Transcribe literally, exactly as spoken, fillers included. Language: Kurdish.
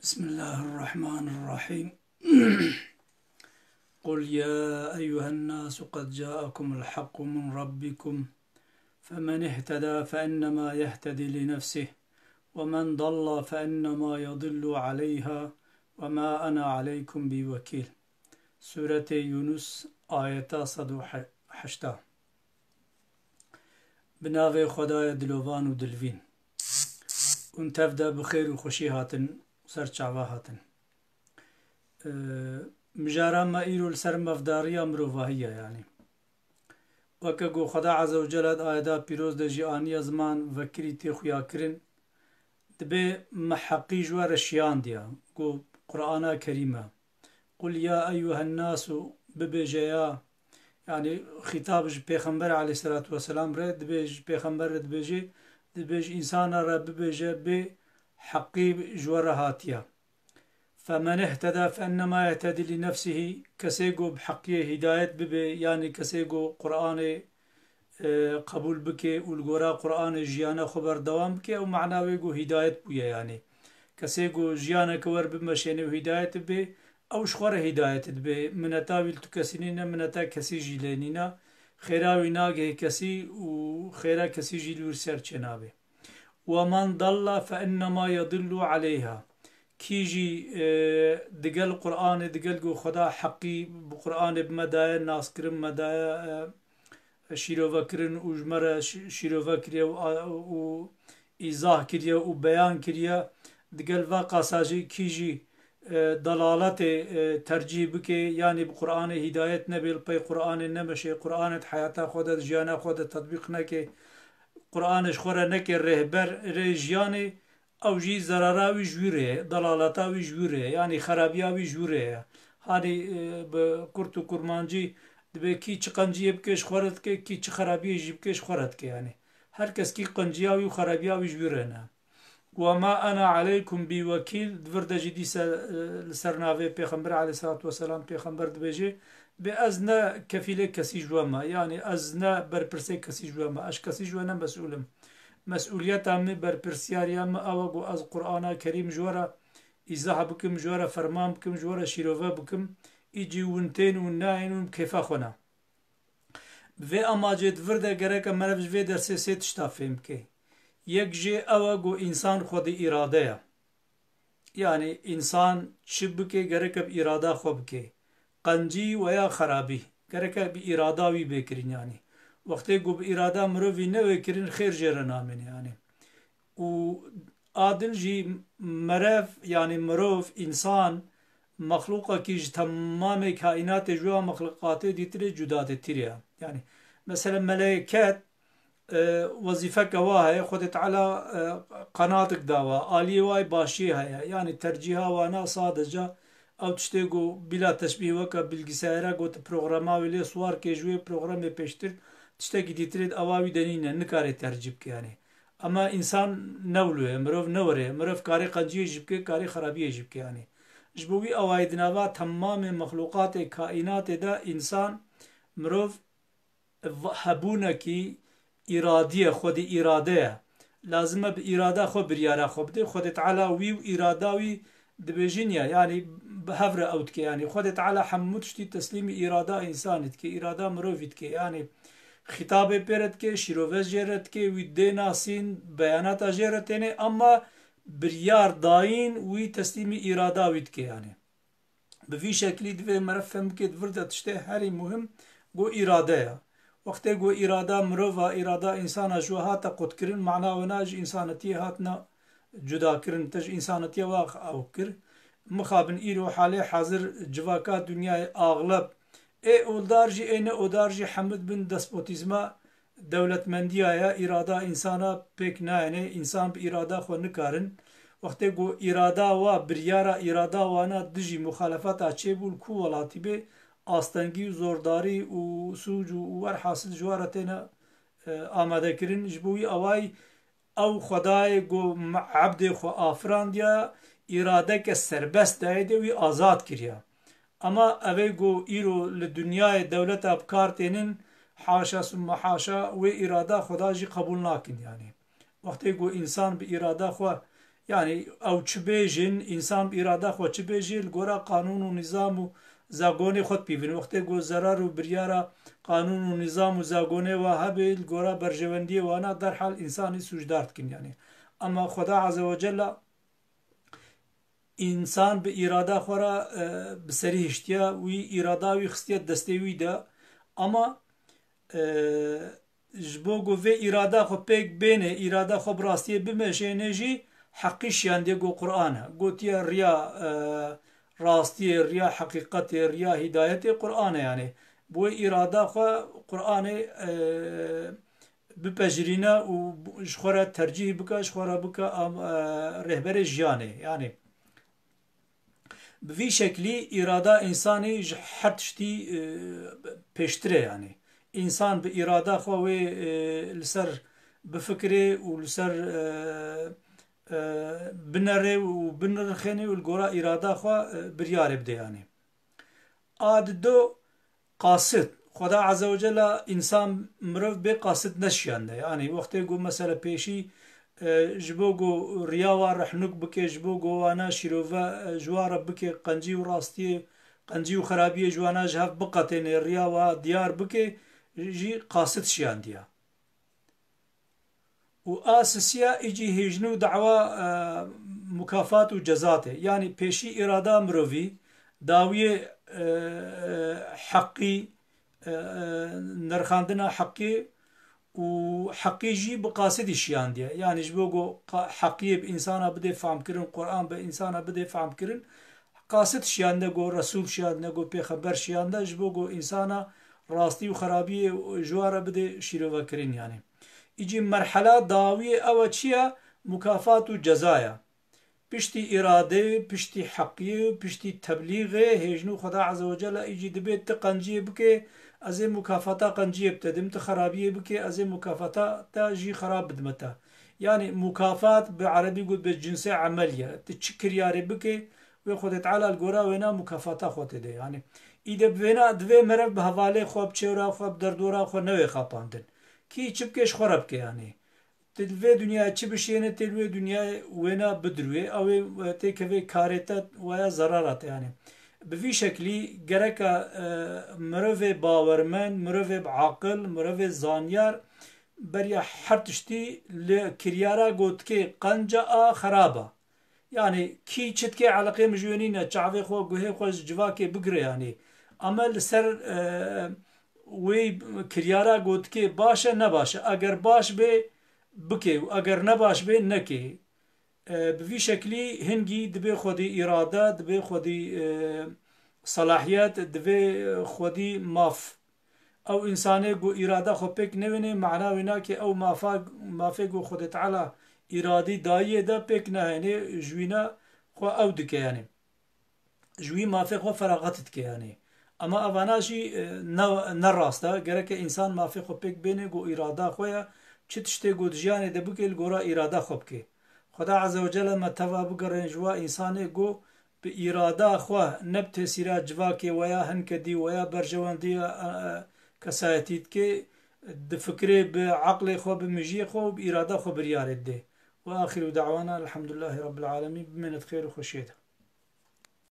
بسم الله الرحمن الرحيم. قل يا أيها الناس قد جاءكم الحق من ربكم فمن اهتدى فإنما يهتدي لنفسه ومن ضل فإنما يضل عليها وما أنا عليكم بوكيل. Sûretê Yûnus, ayeta sed û heyşta. Bi navê Xwedayê dilovan û dilvîn. Hûn tev de bi xêr û xweşî hatin, ser çava hatin. Ee, Mijara me îro li ser mafdariya mirovahî ye, yanî. Weke ku Xweda Azze ve Celle di ayeta pîroz de jî aniye ziman, vekirî tê xuyakirin, dibê me heqî ji we re şiyandiya, ku Qur'ana Kerîm e. Qul ya eyyuhen nasu, bibêje ya, yanî xîtab ji Pêxember aleyhisselatu vesselam re, dibê ji Pêxember re dibêje, dibê ji însana re bibêje, bê heqî ji we re hatiye. Femen ihteda fe ennema yehtedî li nefsihî, kesê ku bi heqiyê hîdayet bibe, yanî kesê ku Qur'anê, e, qebûl bike û li gora Qur'anê jiyana xwe berdewam bike, ew mana wê ku hîdayet bûye, yanî. Kesê ku jiyaneke wer bimeşêne û hîdayet bibe, ew ji xwe re hîdayet dibe. Mineta wî li tu kesî nîne, mineta kesî jî lê nîne. Xêra wî nagihê kesî û xêra kesî jî li wir ser çênabe. Ve men dalla fe innema yedillu aleyha. Kî jî, e, digel Qur'anê, digel ku Xweda heqî bi Qur'anê bi me daye, naskirin me daye, e, şîrove kirin û ji me re şî-, şîrove kiriye û a-, û îzah kiriye û beyan kiriye. Digel va qasa jî kî jî, e, dalaletê, e, tercîh bike, yanî bi Qur'anê hîdayet nebe, li pey Qur'anê nemeşe, Qur'anê di heyata xwe de, di jiyana xwe de tetbîq neke, Qur'anê ji xwe re neke rêhber, rê jiyanê, ew jî zerara wî ji wî re ye, delaleta wî ji wî re ye, yanî xerabiya wî ji wî re ye. Hanî, e, bi kurt û kurmancî dibê kî çi qenciyê bike ji xwe re dike, kî çi xerabiyê jî bike ji xwe re dike, yanî. Her kes kî qenciya wî û xerabiya wî ji wî re ne. Ve ma ene aleykum bi wekîl, di vir de jî dîse, e, li ser navê Pêxember aleyhissalatu vesselam, Pêxember dibêje, dibê ez ne kefîlê kesî ji we me, yanî ez ne berpirsê kesî ji we me, ez ji kesî ji we ne mesûl im. Mesûliyeta min, berpirsiyariya min ew e ku ez Qur'ana Kerîm ji we re îzah bikim, ji we re ferman bikim, ji we re şîrove bikim, îcî hûn tên, hûn nayên, hûn bi kêfa xwe ne. Bi vê amacê di vir de gereke meriv ji vê dersê sê tişta fêm bike. Yek jê ew e ku însan xwedî îrade ye. Yanî însan çi bike, gereke bi îrada xwe bike. Qencî weya xerabî, gereke bi îrada wî bê kirin, yanî. Wextê ku bi îrada mirovî newê kirin, xêr jê re namêne, yanî. Û a din jî merev, yanî mirov, însan, mexlûqekî ji temamê kaînatê, ji wê mexlûqatê dîtirê cuda dîtirê ye. Yanî, mesela meleket, e, wezîfeke wa heye, Xwedê Teala, e, qenatik dawa, aliyê wa yê başiyê heye. Yanî tercîha wana sadece ew tiştê ku bila teşbîh weke bilgisayara ku tu programa wê lê siwar kê, ji wê programê pêştir tiştekî dîtirê di ewa wî de nîne, nikare tercîh bike, yanî. Ema însan ne wilo ye, mirov ne were ye. Mirov karê qenciyê jî bike, karê xerabiyê jî bike, yanî. Ji bo wî awayî di nava temamê mexlûqatê, kaînatê de însan, mirov, v-, hebûnekî îradî ye, xwedî îrade ye. Lazim e bi îrada xwe biryara xwe bide. Xwedê Teala wî û îrada wî dibêjin ya, yanî bi hev re ew dike, yanî. Xwedê Teala hemû tiştî teslîmî îrada însanî dike, îrada mirovî dike, yanî. Xîtabê pê re dike, şîrove jê re dike, wî dê nasîn, beyanata jê re têne, ema biryar dayîn wî teslîmî îrada wî dike, yanî. Bi vî şeklî divê meriv fem bike, di vir de tiştê herî muhim ku îrade ye. Wextê ku îrada mirova, îrada însana ji we hate qutkirin, mana wina ji însanetiyê hatina cudakirin, te ji însanetiya we ew kir. Mixabin îro halê hazir civaka dinyayê axleb ê oldar jî, ê ne oldar jî hemû dibin despotîzma dewletmendiya ya, îrada însana pêk nayêne, însan bi îrada xwe nikarin. Wextê ku îrada wa, biryara îrada wana dijî muxalefeta çêbû li ku welatî bê, astengî û zordarî û sûc û, û werhasil ji wa re têne, e, amadekirin. Ji bo wî awayî ew Xwedayê ku me-, ebdê xwe afirandiya, îradeke serbest dayê de wî azad kiriya. Ema evê ku îro li dinyayê dewleta bi kar tênin, haşa summa haşa, wê îrada Xweda jî qebûl nakin, yanî. Wextê ku însan bi îrada xwe Yanî ew çi bêjin, însan bi îrada xwe çi bêjî, li gora qanûn û nîzam û zagonê xwe dipîvin. Wextê ku zerar û biryara qanûn û nîzam û zagonê wa hebê, li gora berjewendiyê wana derhal însanî sûcdar dikin yanî. Ama Xweda Azze ve Celle însan bi îrada xwe re, e, bi serî hiştiye, wî îrada wî xistiye destê wî de. Ama, e, ji bo ku vê îrada xwe pêk bêne, îrada xwe bi rastiyê bimeşêne jî heqî şiyandiye ku Qur'an e. Gotiye riya, e, rastiyê, riya heqîqetê, riya hîdayetê Qur'an e yanî. Bi wê îrada xwe Qur'anê, e, bipejirîne û ji xwe re tercîh bike, ji xwe re bike, am-, e, rêhberê jiyanê. Yanî bi vî şeklî îrada însanî ji her tiştî, e, pêştir e yanî. Însan bi îrada xwe wê, e, li ser bifikirê û li ser, e, e, binerê û binirxênê û li gora îrada xwe, e, biryarê bide yanî. A dido qasid. Xweda Azze ve Celle însan mirov bê qasid neşiyande. Yanî wextê ku mesela pêşî, e, ji bo ku riya wa rehnûk bike, ji bo ku wana şîrove, e, ji wa re bike, qencî û rastiyê, qencî û xerabiyê ji wana ji hev biqetêne, riya wa diyar bike, jî qasid şiyandiya. Û a sisiya îcî hêjnû dawa, e, mukafat û ceza tê. Yanî pêşî îrada mirovî, dawiyê, e, e, heqî, e, e, nirxandina heqî û heqî jî bi qasidî şiyandiye. Yanî ji bo ku qa-, heqiyê bi însana bidê famkirin, Quran bi însana bidê famkirin, qasid şiyandine ku, Resûl şiyandine ku, Pêxember şiyandine, ji bo ku însana rastî û xerabiyê ji wa re bidê şîrovekirin yanî. Îcî merhela dawiyê ew e çi ye? Mukafat û ceza ye. Piştî îradê, piştî heqiyê, piştî teblîxê, hêjnû Xweda Azze ve Celle îcî dibê ti qenciyê bike, ez ê mukafata qenciyê bitedim, ti xerabiyê bike, ez ê mukafata te jî xerab bidime te. Yanî mukafat bi erebî got bi cinsê emel ye. Tu çi kiryarê bike, wê Xwedê Teala li gora wêna mukafata xwe tê de. Yanî îde bi vêna divê meriv bi hevalê xwe, bi çêwra xwe, bi derdora xwe newê xapandin. Kî çi bike ji xwe re bike yanî. Tê li vê dinyayê çi bişêne, tê li wê dinyayê wêna bidirûyê, ew ê, e, têkevê karê te waya zerara te yanî. Bi vî şeklî gereka, e, mirovê bawermend, mirovê bi aqil, mirovê zanyar beriya her tiştî li kiryara gotikê qenca a xeraba. Yanî kî çi dike eleqê min ji wê nîne, çavê xwe, guhê xwe ji civakê bigire yanî. Ame li ser, e, wê kiryara gotikê baş e, ne baş e. Eger baş bê, bike û eger ne baş bê, neke. E, bi vî şeklî hingî dibê xwedî îrade, dibê xwedî, e, selahiyet, dibê xwedî maf. Ew însanê ku îrada xwe pêk newênê, mana wê nake ew mafa, mafê ku Xwedê Teala îradî dayiyê de pêk nehênê, ji wîna xwe ew dike yanî. Ji wî mafê xwe feraxet dike yanî. Ama evana jî, e, ne, ne rast e. Gereke însan mafê xwe pêk bêne ku îrada xwe ye. Çi tiştê ku di jiyanê de bike, li gora îrada xwe bike. Xweda Azze ve Celle me teva bigerên ji wa însanê ku bi îrada xwe, ne bi tesîra civakê weya hinkedî, weya berjewendiya, e, e, kesayetî dike, difikirê bi eqlê xwe, bi mijiyê xwe û bi îrada xwe biryarê didê. Ve axiru da'wana elhamdulillahî rabbil alemîn. Bimênit xêr û xweşiyê de.